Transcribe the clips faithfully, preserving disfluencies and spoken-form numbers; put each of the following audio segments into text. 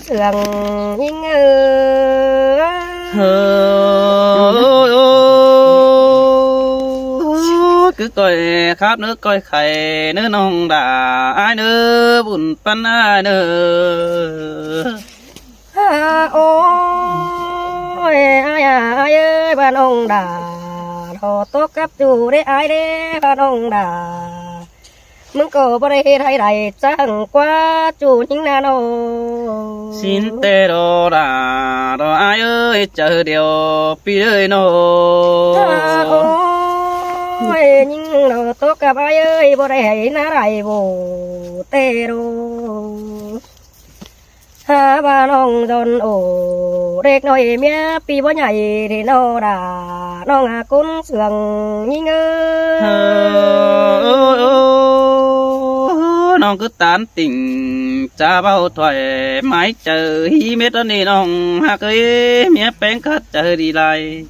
Sương inh ơi. Ơ, cứ coi khắp nước coi khay nước nông đà ai nước bùn păn ai nước. À, ôi, ai à, ai ơi, bà nông đà, nó tốt cấp chủ đấy ai đấy, bà nông đà. Mưng cô bà đây hay đài chẳng qua chủ những nà nô. Xin tê đô đà, đô ai ơi, chờ điều pi ơi nô. À, ôi, những nó tốt cấp ai ơi, bà đây hay nà đài vô tê đô. Hả, bà nông dân ổ, đếc nói mía pi bó nhảy thì nó đã, nông à cún sương nhí ngơ. Ơ, ơ, ơ, nông cứ tán tỉnh, chả bao thoại, mái chờ, hí mết đó nì nông, hạc ơi, mía péng cắt chờ đi lại.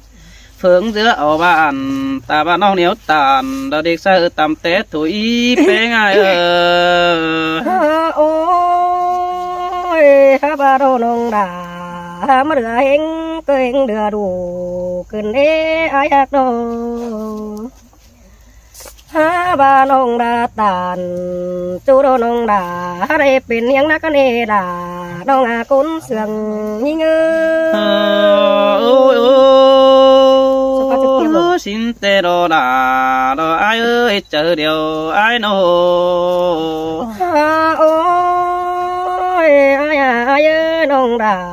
Phướng giữa ổ bạn, ta bạn nông nếu tàn, đó đếc sao tầm té thủi péng ai ơ. Hả, ôi, hả, bà đồ nông đã, hả, mà đứa hên, cơ hên đứa đủ, cưng đế ai hạc đồ. Hả, bà nông đã tàn, chú đồ nông đã, hả, đây bên hiếng nắc nê đã, nông à cún sương nhí ngơ. Ơ, ôi, ôi, xin tê đô đà, đô ai ơi, chờ điều ai nô. Hả, ôi, ai à, ai ơi, nông đã,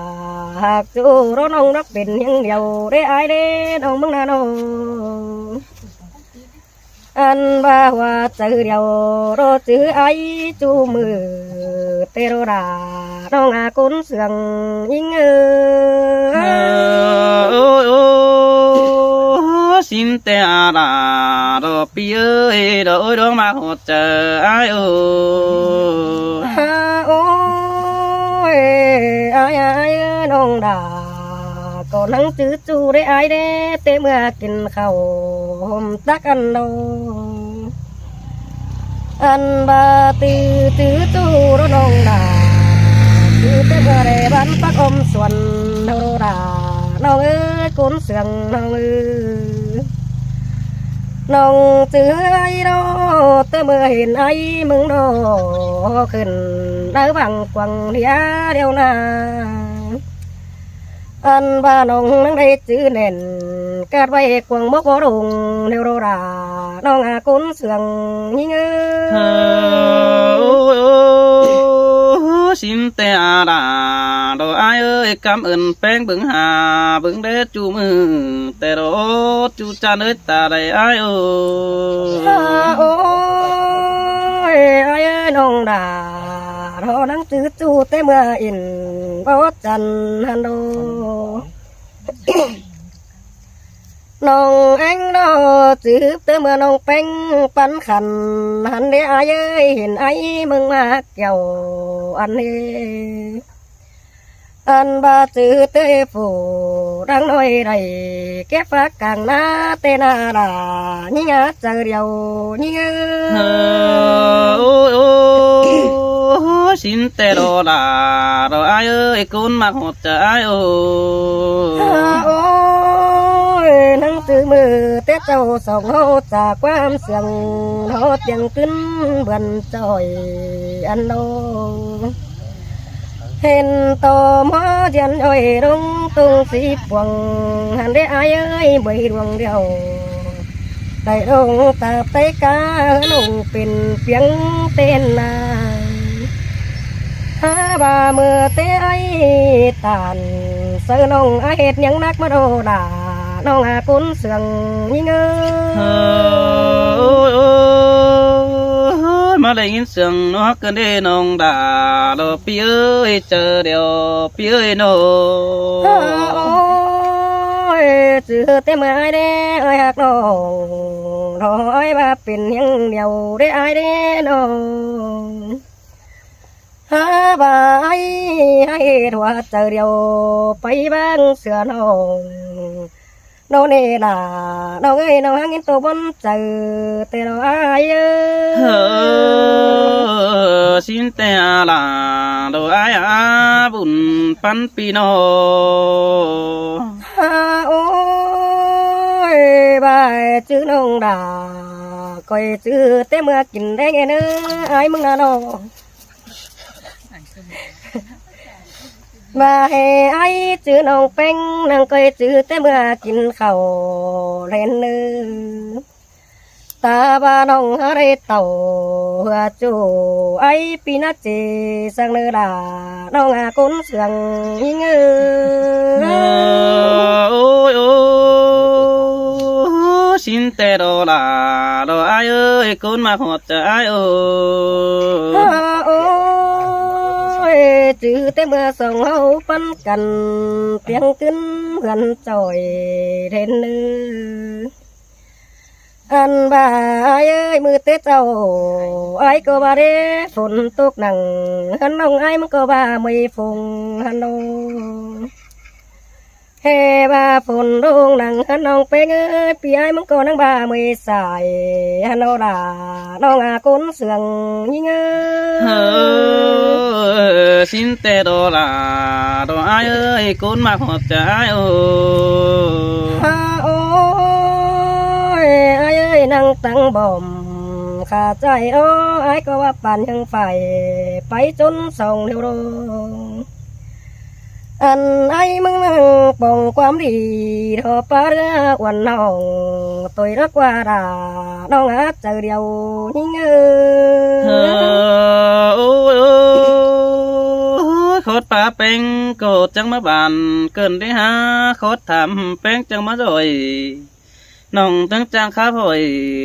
hạc chú đồ nông đắc bên hiếng điều, đế ai đế, nông mưng nà nô. Ăn ba hoa chữ điều đô chữ ai chu mư tê đô đà nông à cún sương inh ơ. Ơ, ơ, ơ, xin tê à đà đô pi ơi đô ơi đô mà hột chữ ai ơ. À, ôi, ai, ai, nông đà, có năng chữ chu đế ai đế, tê mưa kinh khẩu hôm tắc ăn đâu. Ăn ba tư tư tu đô nông đà, tư tê mưa đế bán tắc ôm xuân đâu đô đà, nông ơi, cốn sương nông ơi. Nông chữ ai đô, tê mưa hên ai mưng đô, khửn đáư vang quăng đĩa đeo na. Ăn ba nông năng đáư chữ nền, cát vay quăng mốc bó đùng đeo đô đà, nông à cốn sương nhí ngơ. Ơ, ơ, ơ, xin tê à đà, đô ai ơi, cảm ơn péng bứng hà, bứng đế chu mư, tê đô chu cha nơi ta đây ai ơi. À, ôi, ai ơi, nông đà, đô năng chữ chu tê mưa in, bó chăn hăn đô. Nông anh đô chữ tê mưa nông péng pắn khăn, hăn đế ai ơi, hên ai mưng mà kiểu ăn đế. Ăn ba chữ tê phủ đang nói đầy, kép phá càng ná tê na đà, nhí ngã chữ điều, nhí ngã. Ơ, ôi, ôi, xin tê đô đà, đô ai ơi, cún mắc hột chữ ai ơi. À, ôi, năng chữ mưa Tết châu sống hô chả quam sương, nó tiếng cứng bần trời ăn đô. Hên tô mó diên ơi đông tung si puồng, hẳn đế ai ơi, bầy đuông điêu. Đáư đông tạp tay cá, lông pên piếng tên na. Hả, ba mưa tê ai tàn, sơ nông ai hết những nắc mà đô đà, nông à cốn sương nhí ngơ. Ơ, ơ, ơ, mà đáư in sương nó cơn đê nông đà, đô pi ơi, chữ điều pi ơi nô. Ơ, ôi, chữ tê mưa ai đế, ơi hạc nông, đô ơi ba pên hiếng điều đế ai đế nông. Hả, ba ai, ai, đua chữ điều, pay bang sửa nông. ꞌNo ꞌnị ꞌlạ ꞌnọng ơi, ꞌnọng ꞌhăng ꞌnhính tô bón chaư ꞌtẹ ꞌnọ ai ơi. Hơ, ꞌsịn ꞌtẹ ꞌlạ ꞌnọ ai a, bun ꞌpắn ꞌpi ꞌnọng. Hơ, ôi, ꞌva ꞌchư ꞌnọng đa, ꞌcoi ꞌchư té ꞌmưa kin ꞌlẹng ꞌnớ, ai ꞌmứng ꞌnớ ꞌnọ. ꞌVa ꞌhế ai ꞌchư ꞌnọng ꞌPéng, ꞌnăng ꞌcoi ꞌchư té ꞌmưa kin khảu ꞌlẹn ꞌnớ. Ta ꞌva ꞌnọng hák đảy tảu ꞌhứa ꞌchu ai ꞌpi ꞌnạ ꞌchí săng ꞌnớ đa, ꞌnọng a ꞌcốn sương ꞌnhính ơi. Ơ, ôi, ôi, ꞌsịn ꞌtẹ ꞌnọ ꞌlạ ꞌnọ ai ơi, ꞌcốn ꞌmặc ꞌhọt chaư ai ơi. Hơ, ôi, ꞌchư té ꞌmưa song ꞌháu ꞌpắn căn, piếng ꞌcứn ꞌhướn choi ꞌlẹn ꞌnớ. Ăn ꞌva ai ơi, ꞌmự té chảu ai ꞌcọ ꞌva đé phôn tốc nẳng, ꞌhướn ꞌnọng ai ꞌmứng ꞌcọ ꞌva ꞌmự phông ꞌhướn ꞌnọng. ꞌHế ꞌva phôn ꞌlống nẳng ꞌhướn ꞌnọng ꞌPéng ơi, ꞌpi ai ꞌmứng ꞌcọ ꞌnăng ꞌva ꞌmự sai ꞌhướn ꞌnọng đa, ꞌnọng a ꞌcốn sương ꞌnhính ơi. Hơ, ꞌsịn ꞌtẹ ꞌnọ ꞌlạ ꞌnọ ai ơi, ꞌcốn ꞌmặc ꞌhọt chaư ai ơi. Hơ, ôi, ai ơi, ꞌnăng tẳng bom khả chảy ꞌnớ, ai ꞌcọ ꞌva păn ꞌnhắng phải pay ꞌchốn song ꞌliêu ꞌnọng. Ăn ai ꞌmứng ꞌnăng pông ꞌquám đi, ꞌtọ ꞌpa ꞌlứa uôn ꞌnọng, ꞌtoi ꞌlứa ꞌquá đa, ꞌnọng a chaư điêu ꞌnhính ơi. Hơ, ôi, ôi, khót pá ꞌPéng ꞌcọ chắng ꞌmá bản, ꞌcợn đi hák khót tham ꞌPéng chắng ꞌmá ꞌdội. ꞌNọng tớng chang khắp hỏi,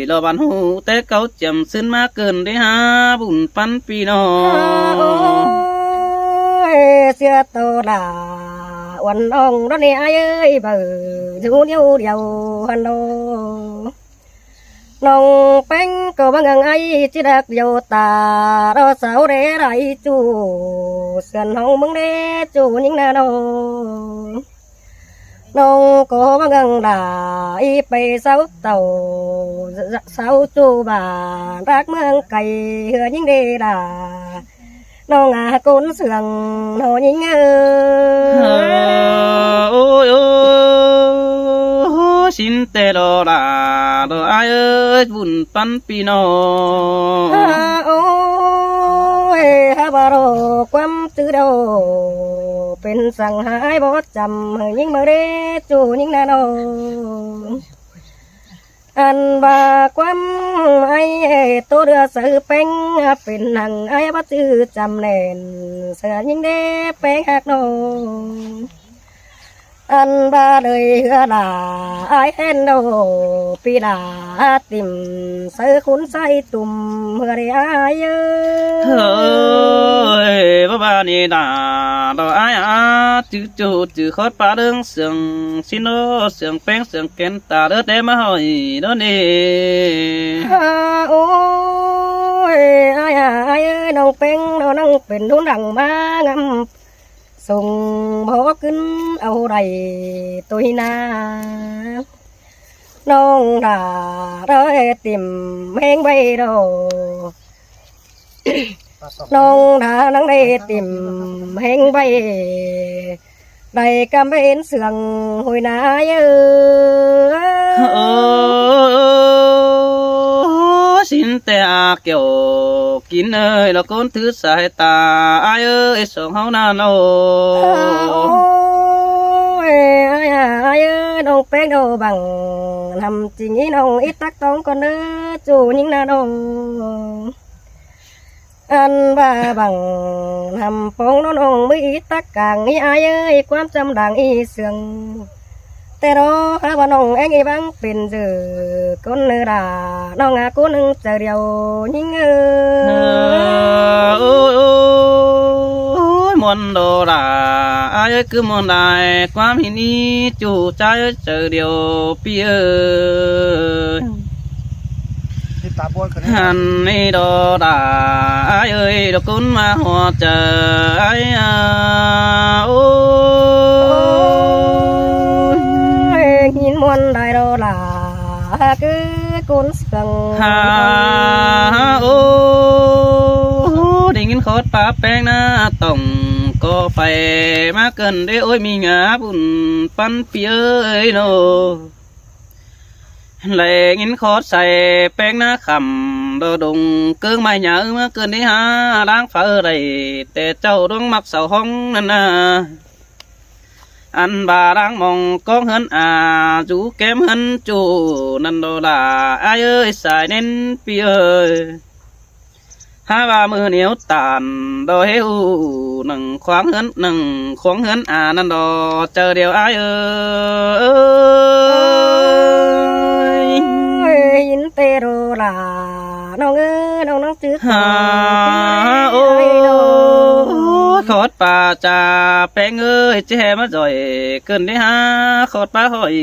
lo bản hủ té cáu chiếm ꞌsướng ꞌmá ꞌcợn đi hák bun ꞌpắn ꞌpi ꞌnọng. Ôi, sia tô đa, uôn ꞌnọng ꞌnọ ꞌnị ai ơi, báu dú ꞌnéo điêu ꞌhướn ꞌnọng. ꞌNọng ꞌPéng ꞌcọ báu ꞌngang ai ꞌchí đắc điêu ta, ꞌlọ sau đé lai ꞌchu, sươn hong ꞌmứng đé ꞌchu ꞌnhính ꞌnớ ꞌnọng. ꞌNọng ꞌcọ báu ꞌngang đa, i pay sau tảu, sau ꞌchu bản, đắc ꞌmướng cay ꞌhứa ꞌnhính đé đa. ꞌNọng a ꞌcốn sương ꞌnọ ꞌnhính ơi. Ơ, ôi, ôi, ꞌsịn ꞌtẹ ꞌnọ ꞌlạ ꞌnọ ai ơi, bun ꞌpắn ꞌpi ꞌnọng. Hơ, ôi, hák ꞌva ꞌlọ ꞌquám ꞌchư điêu, pên săng hák ai báu chăm, hơ ꞌnhính ꞌmưa đé ꞌchu ꞌnhính ꞌnớ ꞌnọng. Ăn ꞌva ꞌquám ai tô ꞌlứa saư ꞌPéng, pên hăng ai báu ꞌchư chăm ꞌnẹn, saư ꞌnhính đé ꞌPéng hák ꞌnọng. Ăn ꞌva đơi ꞌhứa đa, ai ꞌhẹn ꞌnọ ꞌpi đa, tìm saư khốn sai tủm ꞌhứa đé ai ơi. Ơ, ôi, ꞌva ꞌva ꞌnị đa, ꞌnọ ai a, ꞌchư ꞌchu ꞌchư khót pá ꞌlướng sương, ꞌsịn ꞌnọ sương ꞌPéng sương kén ta đớt đé ꞌmá hỏi ꞌnọ ꞌnị. Hơ, ôi, ai a, ai ơi, ꞌnọng ꞌPéng ꞌnọ ꞌnăng pên ꞌlún đăng ꞌmá ngắm sung báu ꞌcứn au đảy ꞌtoi ꞌna. ꞌNọng đa ꞌlới tìm ꞌhéng ꞌvạy ꞌnọ. ꞌNọng đa ꞌnăng đảy tìm ꞌhéng ꞌvạy, đảy căm bến sương ꞌhôi ꞌna ai ơi. Ơ, ꞌsịn ꞌtẹ a, kiẻo kin ơi, ꞌlọ ꞌcốn thứ sai ta ai ơi, song ꞌháu ꞌnặn ꞌnọ. Ơ, ôi, ai a, ai ơi, ꞌnọng ꞌPéng ꞌnọ bang, ꞌnặm ꞌchí ꞌnhính ꞌnọng ít tắc tóng ꞌcốn ꞌnớ ꞌchu ꞌnhính ꞌnớ ꞌnọng. Ăn ꞌva bang ꞌnặm pông ꞌnọng ꞌnọng ꞌmứ ít tắc cang ꞌnị ai ơi, ꞌquám chăm đang ꞌnị sương. ꞌTẹ ꞌnọ hák ꞌva ꞌnọng ꞌéng ꞌnị bang pên ꞌdự ꞌcốn ꞌnớ đa, ꞌnọng a ꞌcốn ꞌnưng chaư điêu ꞌnhính ơi. Ơ, ôi, ôi, ôi, ꞌmuôn ꞌnọ đa, ai ơi, ꞌcứ ꞌmuôn lai, ꞌquám ꞌhịn ꞌnị ꞌchu ꞌchái ơi, chaư điêu ꞌpi ơi. Hăn ꞌnị ꞌnọ đa, ai ơi, ꞌlọ ꞌcốn ꞌmá ꞌhọt chaư ai a, ôi. Ôi, ꞌhịn ꞌmuôn ꞌPéng ꞌná tỏng ꞌcọ pay ꞌmá ꞌcợn đé ối ꞌmí ngả bun ꞌpắn ꞌpi ơi ꞌnọ. Lẻ ꞌnghín khót say ꞌpéng ꞌná khắm đo đông ꞌcướng ꞌmạy nhả ꞌmá ꞌcợn đé hả ꞌláng phaư đảy ꞌtẹ ꞌchạu ꞌluống ꞌmặc sau ꞌhóng ꞌnặn ꞌná. Ăn ꞌva ꞌláng mong ꞌcóng ꞌhướn a, dú kém ꞌhướn ꞌchu ꞌnặn đo lả ải ơi sai ꞌnến ꞌpi ơi. Hák ꞌva ꞌmự ꞌnéo tản đo ꞌhế ꞌhụ nẳng khoáng ꞌhướn, nẳng khoáng ꞌhướn a ꞌnặn đo chaư điêu ải ơi. Ôi, hin tê đô lả. ꞌNọng ơi, ꞌnọng ꞌnọng chứ hả, ôi, ôi, ôi, khót ꞌpa cha ꞌpéng ơi, ꞌchí ꞌhé ꞌmá doi ꞌcợn đé hả khót ꞌpa hỏi.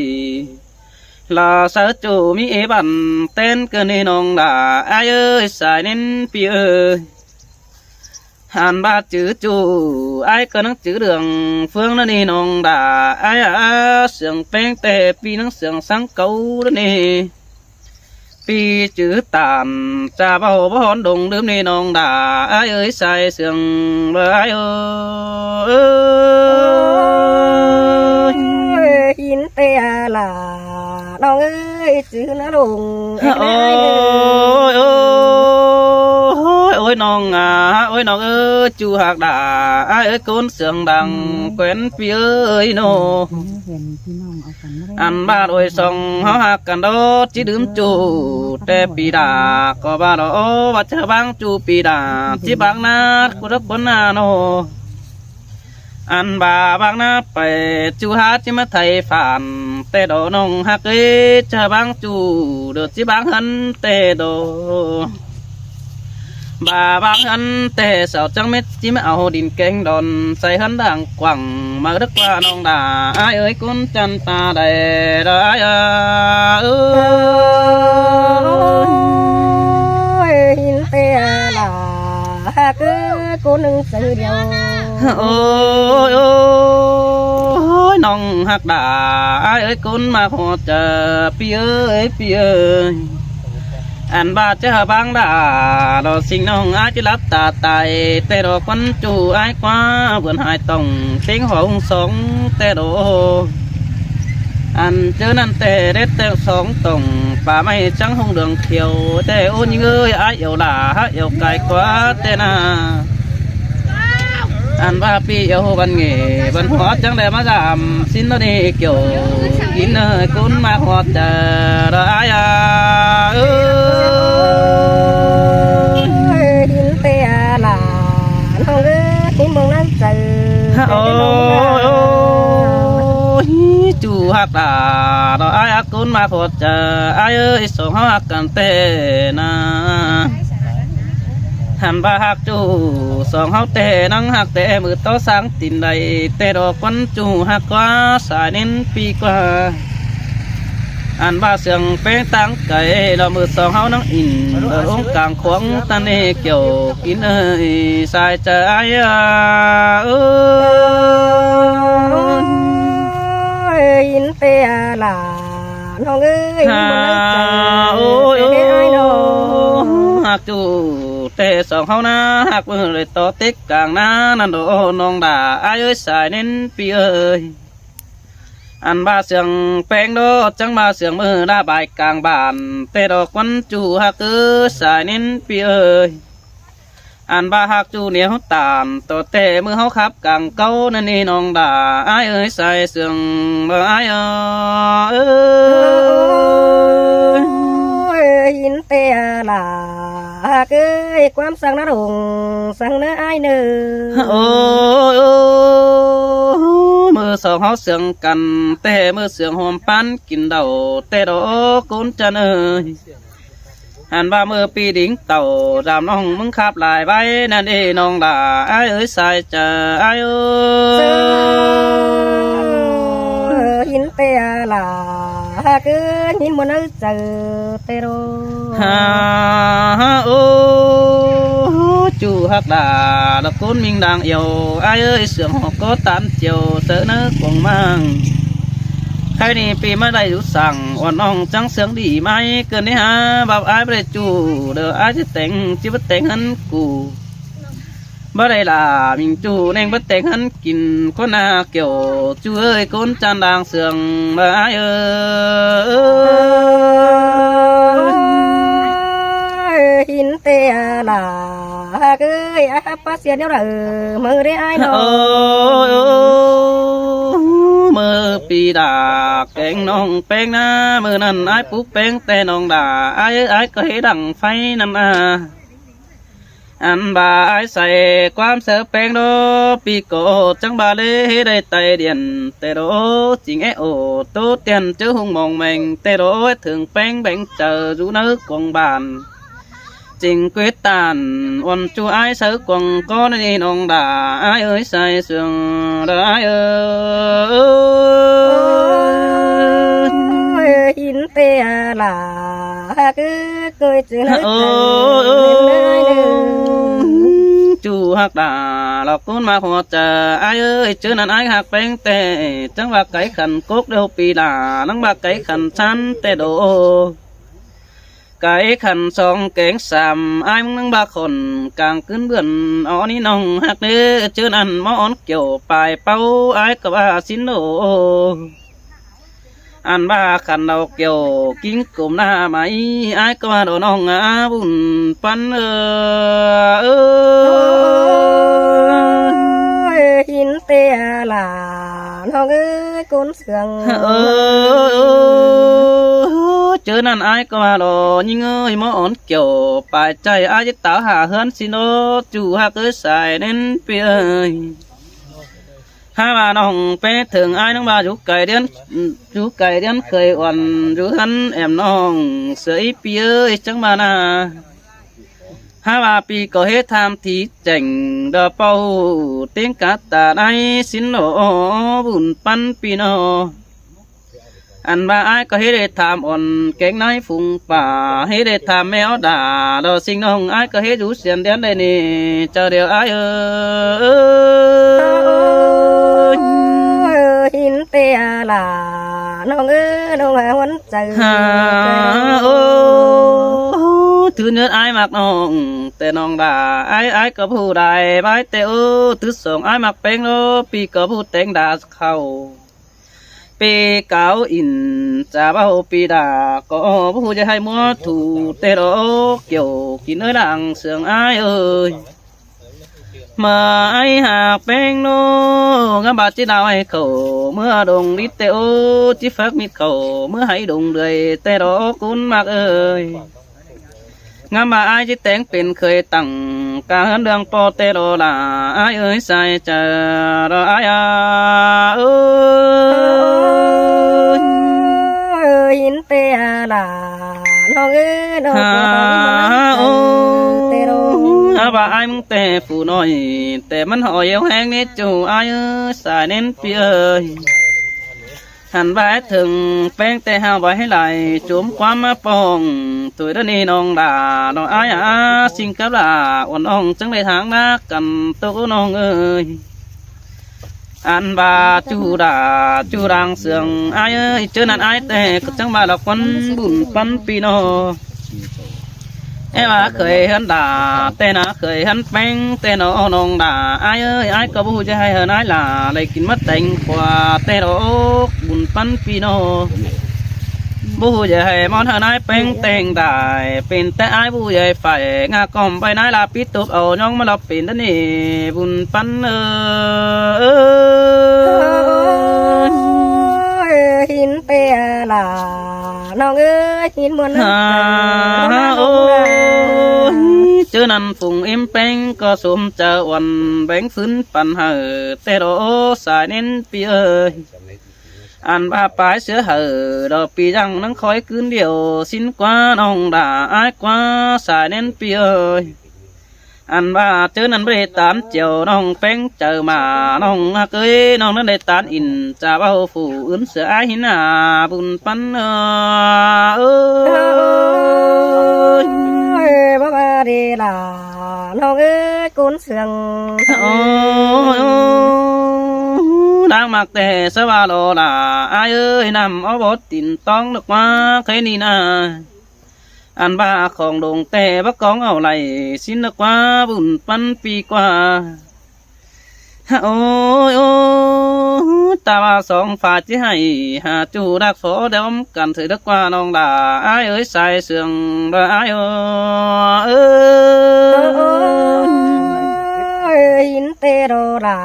Lả sáư ꞌchu ꞌmí ế bản ꞌtến ꞌcợn đé ꞌnọng lả ải ơi sai ꞌnến ꞌpi ơi. Ăn ꞌva chứ ꞌchu ải ꞌcọ nẳng chứ Đường Phương ꞌnặn ꞌnị ꞌnọng lả ải a, sương ꞌpéng ꞌtẹ ꞌpi nẳng sương sáng cáu ꞌnặn ꞌnị. ꞌPi chứ tản cha báu báu hón đông ꞌlứm ꞌnị ꞌnọng lả ải ơi sai sương bơ ải ơi. Ôi, hin tê lả. ꞌNọng ơi, chứ ꞌná đông. Ôi, ôi, ôi, ôi, ꞌnọng a, ôi, ꞌnọng ơi, ꞌchu hák lả ải ơi ꞌcốn sương đang quen ꞌpi ơi ꞌnọ. Ăn ꞌva ꞌlới song ꞌháu hák căn đo ꞌchí đưm ꞌchu ꞌtẹ pi đả ꞌcọ ꞌva đo ꞌva chaư ꞌváng ꞌchu pi đả ꞌchí báng ꞌná ꞌcốn ꞌcốn ꞌná ꞌnọ. Ăn ꞌva báng ꞌná pay ꞌchu hák ꞌchí ꞌmá thay phản ꞌtẹ đo ꞌnọng hák ơi, chaư ꞌváng ꞌchu đơ ꞌchí báng ꞌhướn ꞌtẹ đo. ꞌVa báng ꞌhướn ꞌtẹ sau chắng mết ꞌchí ꞌmá au đin kéng đon sai ꞌhướn đang quảng máư đớc ꞌva ꞌnọng lả ải ơi ꞌcốn chăn ta đảy đo ải a. Ôi, hin tê lả. Hák ơi ꞌcốn ꞌnưng chaư điêu. Ôi, ôi, ôi, ꞌnọng hák lả ải ơi ꞌcốn ꞌmặc ꞌhọt chaư ꞌpi ơi, ꞌpi ơi. Ăn ꞌva chaư hả báng lả đo sing ꞌnọng ải ꞌchí lắp ta tai ꞌtẹ đo ꞌquắn ꞌchu ải ꞌquá vườn hai tỏng ꞌtếng hua ꞌhung sóng ꞌtẹ đo. Ăn ꞌchớ ꞌnặn ꞌtẹ đét ꞌtẹ sóng tỏng pá ꞌmạy chắng ꞌhung Đường Kiêu ꞌtẹ. Ôi ꞌnhính ơi, ải iẻo lả hák iẻo cai ꞌquá ꞌtẹ ꞌná. Ăn ꞌva ꞌpi iẻo hô văn nghệ văn hóa chắng đảy ꞌmá dăm sín ꞌnọ đi kiẻo kín ơi ꞌcốn ꞌmặc ꞌhọt chaư đo ải a. Ôi, hin tê lả. ꞌNọng ơi, hin mông ꞌnặn chaư. Ôi, ôi, ôi, ꞌchu hák lả đo ải a ꞌcốn ꞌmặc ꞌhọt chaư ải ơi song ꞌháu hák căn ꞌtẹ ꞌná. Ăn ꞌva hák ꞌchu song ꞌháu ꞌtẹ nẳng hák ꞌtẹ ꞌmự tó sáng tin đảy ꞌtẹ đo ꞌquắn ꞌchu hák ꞌquá sai ꞌnến ꞌpi ꞌquá. Ăn ꞌva sương ꞌpéng táng cai lo ꞌmự song ꞌháu nẳng in đo ꞌluống cang khoang ꞌtăn ê kiẻo kín ơi sai chaư ải a. Ôi, hin tê lả. ꞌNọng ơi, hả, ôi, ôi, ôi, ôi, ôi, hák ꞌchu ꞌtẹ song ꞌháu ꞌná hák ꞌmự đảy tó tếc cang ꞌná ꞌnặn đo ꞌnọng lả ải ơi sai ꞌnến ꞌpi ơi. Ăn ꞌva sương ꞌpéng đo chắng ꞌva sương ꞌmự đa bài cang bản ꞌtẹ đo ꞌquắn ꞌchu hák ơi sai ꞌnến ꞌpi ơi. Ăn ꞌva hák ꞌchu ꞌnéo tản tó ꞌtẹ ꞌmự ꞌháu khắp cang cáu ꞌnặn ꞌnị ꞌnọng lả ải ơi sai sương bơ ải ơi. Ôi, hin tê lả. Hák ơi, ꞌquám săng ꞌná đông săng ꞌná ải ꞌnớ. Ôi, ôi, ôi, ꞌmự song ꞌháu sương căn ꞌtẹ ꞌmự sương hom ꞌpán kin đảu ꞌtẹ đo ꞌcốn chăn ơi. Ăn ꞌva ꞌmự ꞌpi đính tảu dăm ꞌnọng ꞌmứng khắp lai ꞌvạy ꞌnặn ê ꞌnọng lả ải ơi sai chaư ải ơi. Hin tê lả. Hák ơi, hin mông ꞌnặn chaư ꞌtẹ đo. Hả, hả, ô, ꞌchu hák lả đo ꞌcốn ꞌminh đang iẻo ải ơi sương hảư ꞌcọ tản chiêu chaư ꞌnớ cuông ꞌmáng. Khay ꞌnị ꞌpi ꞌmá đảy dú săng uôn ꞌnọng chắng sương đi ꞌmạy ꞌcợn đé hả báp ải báu đảy ꞌchu đơ ải ꞌchí téng ꞌchí báu téng ꞌhướn ꞌcu. Báu đảy lả, ꞌminh ꞌchu ꞌneng báu teng ꞌhướn kin ꞌcốn ꞌna kiẻo. ꞌChu ơi, ꞌcốn ꞌchăn đang sương bá ơi. Ôi, hin ꞌtẹ lả, ꞌhặc ơi, áp bá sia ꞌnéo đảy, ꞌmự đé ải ꞌnọng. Ôi, ꞌmự ꞌpi đả kéng ꞌnọng ꞌpéng ꞌna, ꞌmự ꞌnặn ải pú ꞌpéng ꞌtẹ ꞌnọng đả, ải ơi, ải ꞌcọ hê đẳng pháy ꞌnặn a. Ăn ꞌva ải sai ꞌquám sáư ꞌpéng ꞌlô, ꞌpi ꞌcọ chắng ꞌva ꞌlế hê đảy tai điên ꞌtẹ ꞌlô, chính é ổ ꞌtố tiên ꞌchớ ꞌhung mong meng ꞌtẹ ꞌlô, ết thưởng ꞌpéng béng chaư dú ꞌnớ cuông bản. Chính quyết tản uôn ꞌchu ải sáư cuông ꞌcốn ꞌnị ꞌnọng đả, ải ơi, sai sương đả ải ơi. Ôi, hin ꞌtẹ lả, ꞌhặc ơi, ꞌcới ꞌchư ꞌnớ. Ôi, ꞌchu ꞌhặc đả lỏ ꞌcốn ꞌmặc ꞌhua chaư, ải ơi, ꞌchớ ꞌnặn ải ꞌhặc ꞌpéng ꞌtẹ, chắng ꞌva cáy khăn cốc điêu ꞌpi đả, ꞌnăng ꞌva cáy khăn ꞌchăn ꞌtẹ ꞌlô. Cáy khăn song kéng sam, ải ꞌmứng ꞌnăng ꞌva khỏn cang ꞌcứn bươn, ó ꞌnị ꞌnọng ꞌhặc ꞌnớ, ꞌchớ ꞌnặn ꞌmó ón kiẻo pay ꞌpáu, ải ꞌcọ ꞌva sín ꞌlô. Ăn ꞌva khăn đao kiẻo king cốm ꞌna mai, ải ꞌcọ ꞌva đỏ ꞌnọng a, bun păn ơ, ơ. Ôi, hin ꞌtẹ lả, ꞌnọng ơi, ꞌcốn sương. Ơ, ơ, ơ, ꞌchớ ꞌnặn ải ꞌcọ ꞌva đỏ ꞌnhính ơi, ꞌmó ón kiẻo pay chaư, ải ꞌchí táo hả ꞌhướn sín ꞌlô, ꞌchu ꞌhặc ơi, sai ꞌnến ꞌpi ơi. Hák ꞌva ꞌnọng ꞌpé thưởng ải ꞌnăng ꞌva dú cai điên, dú cai điên khơi uôn dú ꞌhướn ẻm ꞌnọng sửa í ꞌpi ơi, chắng ꞌva ꞌna. Hák ꞌva ꞌpi ꞌcọ hê tham thí chẻng, đỏ ꞌpau ꞌtếng cá ta ꞌnái sín ꞌlô, bun păn ꞌpi ꞌnọng. Ăn ꞌva ải ꞌcọ hê đảy tham uôn kéng ꞌnái phung pả, hê đảy tham ꞌme ók đả, đỏ sính ꞌnọng ải ꞌcọ hê dú siên điên đảy ꞌnị, chaư điêu ải ơi. Ôi, hin ꞌtẹ lả, ꞌnọng ơi, ꞌnọng a ꞌhuôn chaư. Hả, ơ, thứ nhất ải ꞌmặc ꞌnọng ꞌtẹ ꞌnọng đả, ải, ải ꞌcọ ꞌhụ đảy bái ꞌtẹ ơ, thứ song ải ꞌmặc ꞌpéng ꞌlô, ꞌpi ꞌcọ ꞌhụ téng đả khảu. ꞌPi cáo in cha ꞌvạu ꞌpi đả ꞌcọ ꞌhụ dạy ꞌhại ꞌmúa thu ꞌtẹ ꞌlô, kiẻo kin ới lăng sương ải ơi. ꞌMự ải ꞌhặc ꞌpéng ꞌlô, ngắm ꞌva ꞌchí đao ải khảu ꞌmứa đông đít ꞌtẹ ꞌlô, ꞌchí phák mít khảu ꞌmứa ải đông đuôi ꞌtẹ ꞌlô, ꞌcốn ꞌmặc ơi. Ngắm ꞌva ải ꞌchí téng pên khơi tẳng ca ꞌhướn ꞌlương ꞌpo ꞌtẹ ꞌlô lả, ải ơi, sai chaư đỏ ải a. Ơ, ơ, hin ꞌtẹ lả, ꞌnọng ơi, ꞌnọng ơi, ơ, ơ, ꞌtẹ ꞌlô. Hák ꞌva ải ꞌmứng ꞌtẹ phủ ꞌnọi, ꞌtẹ ꞌmắn ꞌhọi ꞌhéng ꞌnị ꞌchu ải ơi, sai ꞌnến ꞌpi ơi. Hẳn ꞌva ét thưng ꞌpéng ꞌtẹ ꞌhao ꞌva ꞌhế lai chốm ꞌquám ꞌmá pong, tui đá ꞌnị ꞌnọng đả ꞌnọi ải a, sính cắp lả uôn ꞌnọng chắng đảy tháng đá căn tốc ꞌnọng ơi. Ăn ꞌva ꞌchu đả ꞌchu đang sương ải ơi, ꞌchớ ꞌnặn ải ꞌtẹ ꞌcọ chắng ꞌva lỏ ꞌquắn bun păn ꞌpi ꞌnọng. É ꞌva khơi ꞌhướn đả ꞌtẹ ꞌnạ, khơi ꞌhướn ꞌpéng ꞌtẹ ꞌnọng, ꞌnọng đả ải ơi, ải ꞌcọ ꞌbụ ꞌhụ dạy ꞌhại ꞌhướn ải lả, đảy kin ꞌmá téng khua ꞌtẹ ꞌnọng bun păn ꞌpi ꞌnọng. ꞌBụ ꞌhụ dạy ꞌhại ꞌmón ꞌhướn ải ꞌpéng téng đảy, pên ꞌtẹ ải ꞌbụ dạy ꞌhại phải ngả ꞌcóm ꞌvạy ꞌnái lả pít tốp au ꞌnhóng ꞌmá lỏ pên đá ꞌnị bun păn ơi. Ôi, hin ꞌtẹ lả ꞌnọng ơi, hin ꞌmuôn ơi. Hả, ôi, ꞌchớ ꞌnặn phung ꞌếm ꞌpéng ꞌcọ sôm chaư uôn béng phứn păn hảư ꞌtẹ ꞌnọng sai ꞌnến ꞌpi ơi. Ăn ꞌva pái ꞌsứa hảư đỏ ꞌpi dăng ꞌnăng khói ꞌcứn điêu, sính ꞌquá ꞌnọng đả ải ꞌquá sai ꞌnến ꞌpi ơi. Ăn ꞌva ꞌchớ ꞌnặn báu đảy tán chiêu ꞌnọng ꞌpéng chaư ꞌmá ꞌnọng ꞌhặc ơi, ꞌnọng ꞌnặn đảy tán in cha ꞌvạu phủ ứn ꞌsứa ải hin ꞌnạ bun păn ơ. Ôi, báu ꞌva đi lả ꞌnọng ơi, ꞌcốn sương. Ôi, đang ꞌmặc ꞌtẹ ꞌsớ ꞌva lỏ lả ải ơi, ꞌnặm ók bót tin tóng độc ꞌmá khé ꞌnị ꞌnạ. Ăn ꞌva khong đông ꞌtẹ báu cóng au đảy, ꞌsịn đa ꞌquá bun ꞌpắn pi ꞌquá. Ôi, ôi, ta ꞌva song pha ꞌchí hảy, hả ꞌchu đắc phó đóm căn thử đắc ꞌquá ꞌnọng đả ải ơi, sai sương đa ải ơi. Ôi, ꞌhịn ꞌtẹ đo đả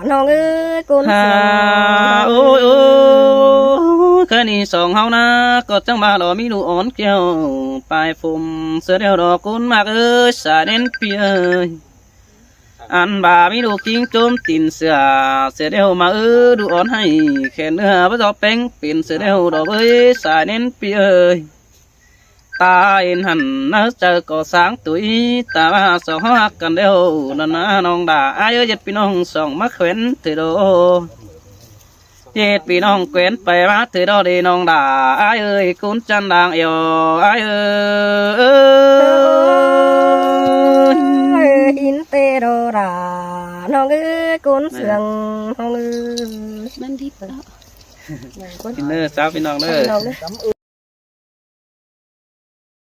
ꞌnọng ơi, ꞌcốn sương ꞌnọng ơi. Ôi, ôi, ꞌkhạy ꞌnị song ꞌháu ꞌna, ꞌcọ chắng ꞌva lo ꞌmí ꞌlụk ón kiêu, pay phôm sia ꞌlẹo đo ꞌcốn ꞌmặc ơi, sai ꞌnén pi ơi. Ăn ꞌva ꞌmí ꞌlụk ꞌkính ꞌchốm tin sia, sia ꞌlẹo ꞌmặc ơi, ꞌlụk ón hảy khen ꞌnưa báu ꞌdọ ꞌpéng pên sia ꞌlẹo đo ꞌvới, sai ꞌnén pi ơi. Ta ên hẳn ꞌnớ chaư ꞌcọ sáng tủi, ta ꞌva song ꞌháu ꞌhặc căn ꞌlẹo ꞌnặn ꞌna ꞌnọng đả ải ơi, ꞌdệt ꞌpi ꞌnọng song ꞌmá khen thử đo. ꞌDệt ꞌpi ꞌnọng khen pay ꞌmá thử đo đi ꞌnọng đả ải ơi, ꞌcốn chăn đang eo ải ơi. Ôi, ꞌhịn ꞌtẹ đo đả ꞌnọng ơi, ꞌcốn sương ꞌnọng ơi. ꞌKhạy ꞌnị ꞌsáo ꞌpi ꞌnọng ꞌnớ.